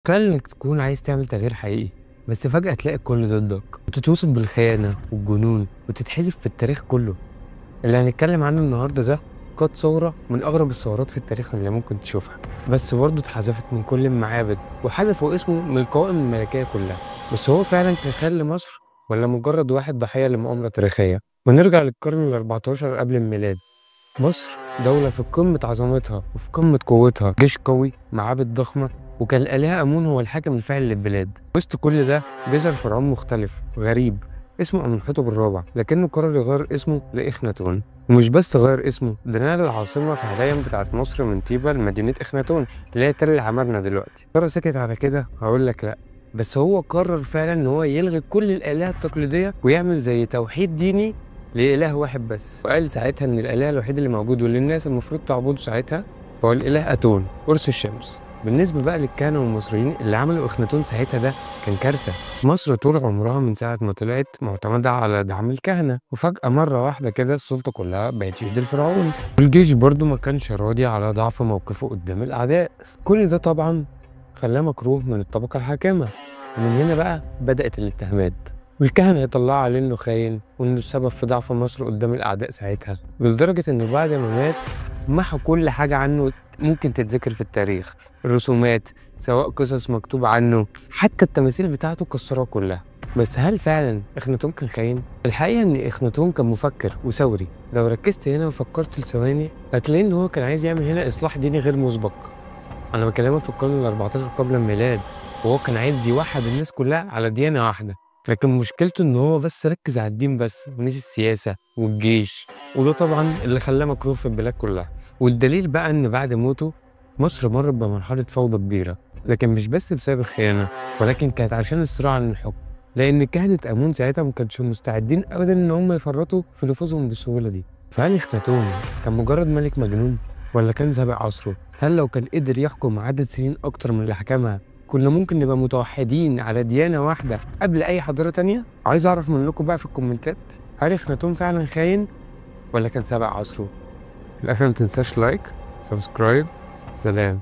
تخيل إنك تكون عايز تعمل تغيير حقيقي، بس فجأة تلاقي الكل ضدك وتتوصف بالخيانة والجنون وتتحذف في التاريخ كله. اللي هنتكلم عنه النهاردة ده قاد ثورة من أغرب الثورات في التاريخ اللي ممكن تشوفها، بس برضه اتحذفت من كل المعابد وحذفوا اسمه من القوائم الملكية كلها. بس هو فعلا كان خال لمصر ولا مجرد واحد ضحية لمؤامرة تاريخية؟ ونرجع للقرن ال14 قبل الميلاد. مصر دولة في قمة عظمتها وفي قمة قوتها، جيش قوي، معابد ضخمة، وكان الآلهة آمون هو الحاكم الفعلي للبلاد. وسط كل ده جزر فرعون مختلف غريب اسمه أمنحتب الرابع، لكنه قرر يغير اسمه لإخناتون. ومش بس غير اسمه، ده نقل العاصمة فعليا بتاعت مصر من طيبة لمدينة إخناتون اللي هي تل العمارنة دلوقتي. ترى سكت على كده؟ هقول لك لا، بس هو قرر فعلا إن هو يلغي كل الآلهة التقليدية ويعمل زي توحيد ديني لإله واحد بس. وقال ساعتها إن الإله الوحيد اللي موجود واللي الناس المفروض تعبده ساعتها هو الإله أتون قرص الشمس. بالنسبة بقى للكهنة والمصريين اللي عملوا إخناتون ساعتها ده كان كارثة. مصر طول عمرها من ساعة ما طلعت معتمدة على دعم الكهنة، وفجأة مرة واحدة كده السلطة كلها بقت في ايد الفرعون، والجيش برضو ما كانش راضي على ضعف موقفه قدام الأعداء. كل ده طبعا خلاه مكروه من الطبقة الحاكمة، ومن هنا بقى بدأت الاتهامات، والكهنة يطلعوا عليه إنه خاين وإنه السبب في ضعف مصر قدام الأعداء ساعتها، لدرجة إنه بعد ما مات محوا كل حاجة عنه ممكن تتذكر في التاريخ، الرسومات، سواء قصص مكتوب عنه، حتى التماثيل بتاعته كسروها كلها. بس هل فعلا إخناتون كان خاين؟ الحقيقة إن إخناتون كان مفكر وثوري. لو ركزت هنا وفكرت لثواني هتلاقي إن هو كان عايز يعمل هنا إصلاح ديني غير مسبق. أنا بكلمك في القرن ال14 قبل الميلاد، وهو كان عايز يوحد الناس كلها على ديانة واحدة. لكن مشكلته إن هو بس ركز على الدين بس ونسي السياسة والجيش، وده طبعا اللي خلاه مكروه في البلاد كلها. والدليل بقى إن بعد موته مصر مرت بمرحلة فوضى كبيرة، لكن مش بس بسبب الخيانة، ولكن كانت عشان الصراع عن الحكم، لأن كهنة آمون ساعتها ما كانش مستعدين أبدا إن هم يفرطوا في نفوذهم بالسهولة دي. فهل إخناتون كان مجرد ملك مجنون ولا كان سابق عصره؟ هل لو كان قدر يحكم عدد سنين أكتر من اللي حكمها كنا ممكن نبقى متوحدين على ديانة واحدة قبل أي حضارة تانية؟ عايز أعرف منكم بقى في الكومنتات، هل إخناتون فعلا خاين ولا كان سابق عصره؟ في الآخر ما تنساش like، subscribe، سلام.